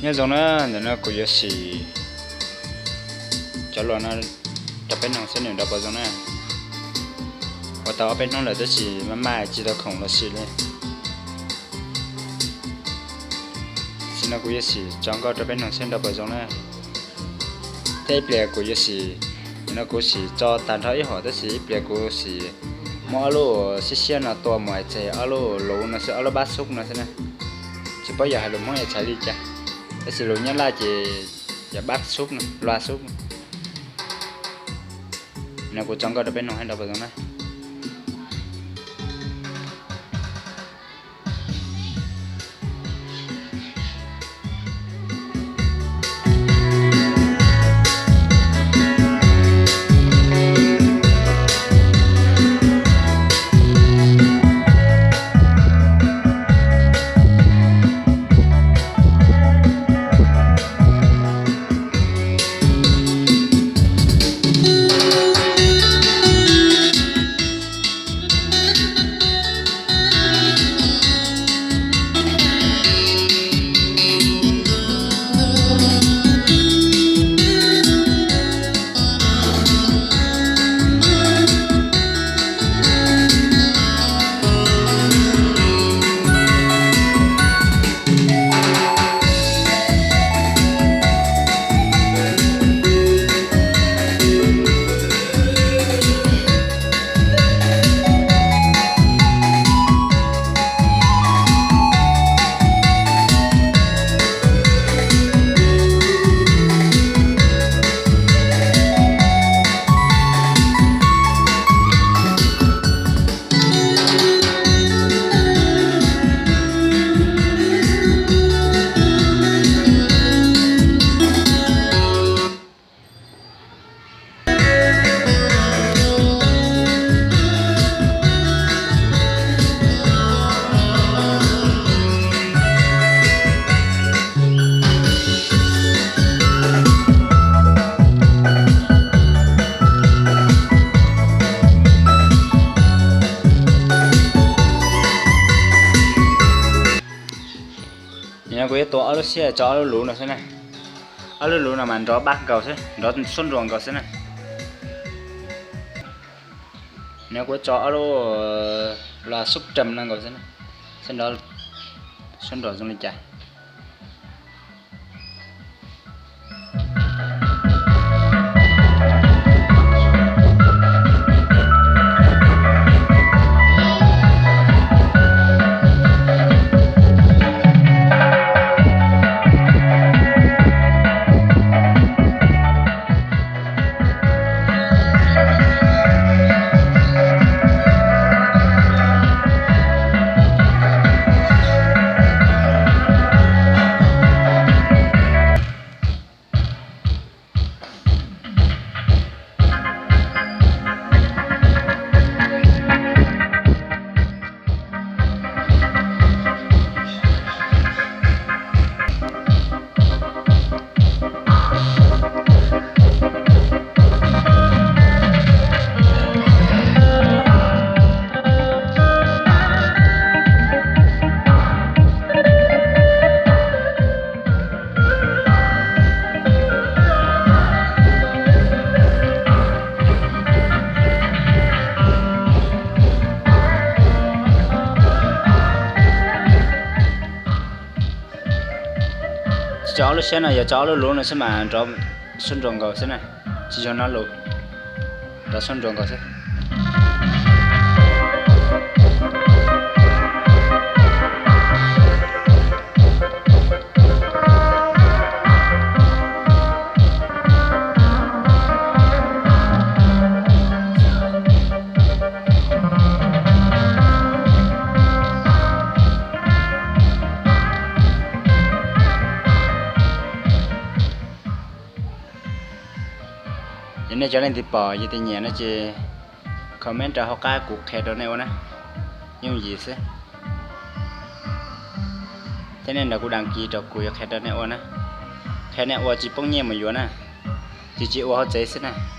Nyob zoo na, ntawm no kuv yuav sim cov luas no rau peb mloog saib nws nrov puas zoo na. Ua tau ob peb hnub lawm tab sis maj maj tsis tau khoom los sim li. Tam sim no kuv yuav sim tso nkauj rau peb mloog saib nrov puas zoo na. Thiab ib pliag kuv yuav sim, ntawm no kuv sim tso tag nrho ib hom tab sis ib pliag kuv sim muab ob lub siab siab no tua mus hais tias ob lub luv no xwb, ob lub bab xub no xwb na. Tsis paub yog hais lus Hmoob yog txhais li cas, tab sis lus Nyab Laj ces yog bab xub no, lua xub. No kuv tso nkauj rau peb mloog saib nrov puas zoo na. Nim no kuv yuav tua ob lub siab tso ob lub luv no xwb na. Ob lub luv no mas nrov bab nkaus xwb, nrov suab nruas nkaus xwb na. Nim no kuv tso ob lub luv sub ram no nkaus xwb na, saib nrov suab nruas zoo li cas. Tso ob lub siab no yog tso ob lub luv no xwb mas nrov suab nruas nkaus xwb na, tsis yog no lus, nrov suab nruas nkaus xwb. Yog nej cov leej twg pom yog tias nyiam no ces comment rau hauv qab kuv qhia rau nej ua na, yooj yim xwb. Thiab nej nrog kuv đăng ký rau kuv yuav qhia rau nej ua na, qhia nej ua tsis poob nyiaj mus yuav na, tsis tsis ua hauv tsev xwb na.